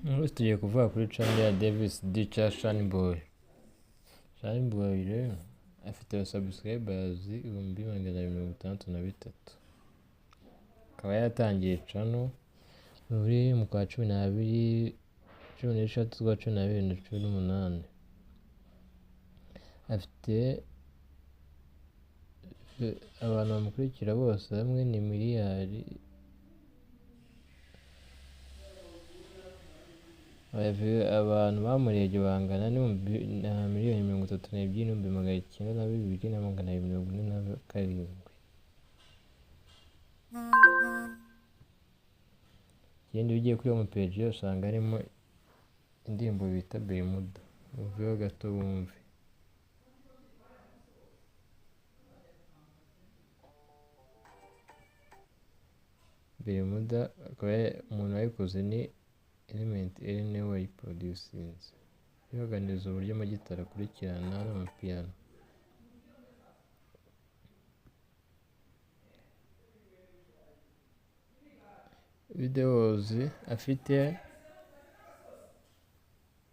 Umunsi tugiye kuvuga kuri channel ya Davis D cya Shani Boy. Shani Boy rero afite subscribers 263,000. Akaba yatangiye channel muri mu kwa 12 13 z'ukwa 12 na 18. Afite abantu bamukurikira bose hamwe ni miliyari abantu bamurebye bangana na miliyoni 32 902,247. Ikindi ugiye kuri home page usanga harimo indirimbo bita Bermuda, uveho gato wumve. Bermuda akaba umuntu wayikoze ni Element Eleeeh niwe wayiproducinze. Yoganiza uburyo amagitari akurikirana n'amapiyano. Videos afite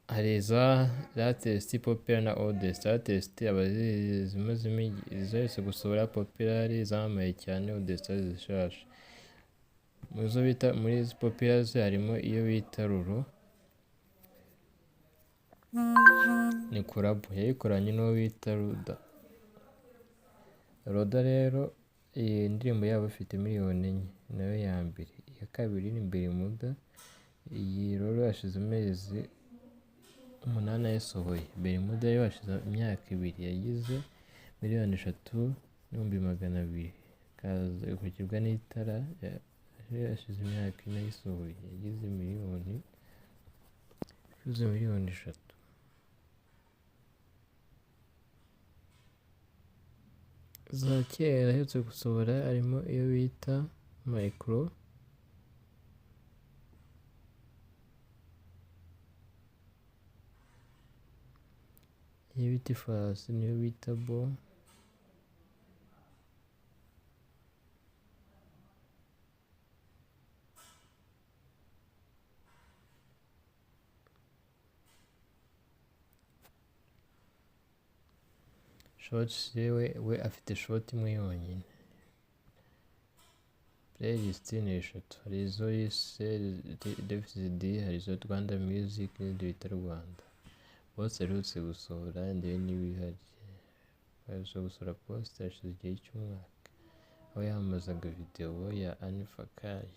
hari iza latest, popular na oldest. Latest aba zimaze iziherutse gusohora, popular zamamaye cyane, oldest zishaje. Mu zo bita muri popular harimo iyo bita Ruro, ni collab yayikoranye n'uwo bita Ruda. Ruda rero iyi ndirimbo yabo ifite miliyoni 4, nayo ya mbere. Iya kabiri ni Bermuda, iyi rero hashize amezi 8 ayisohoye. Bermuda yo hashize imyaka 2 yagize miliyoni 3.2 million. Ikaza ikurikirwa n'Itara hashize imyaka 4 ayisohoye, yagize miliyoni 3. Za kera aherutse gusohora harimo iyo bita Micro, iyo bita Ifasi n'iyo bita Bo. Shorts we afite short imwe yonyine. Playlist ni 3, hari izo yise Davis D, hari izo Rwanda Music n'izindi bita Rwanda. Bose aherutse gusohora ndebe n'ibihari. Aherutse gusohora post hashize igihe cy'umwaka, aho yamamazaga video ya Anifa Kai.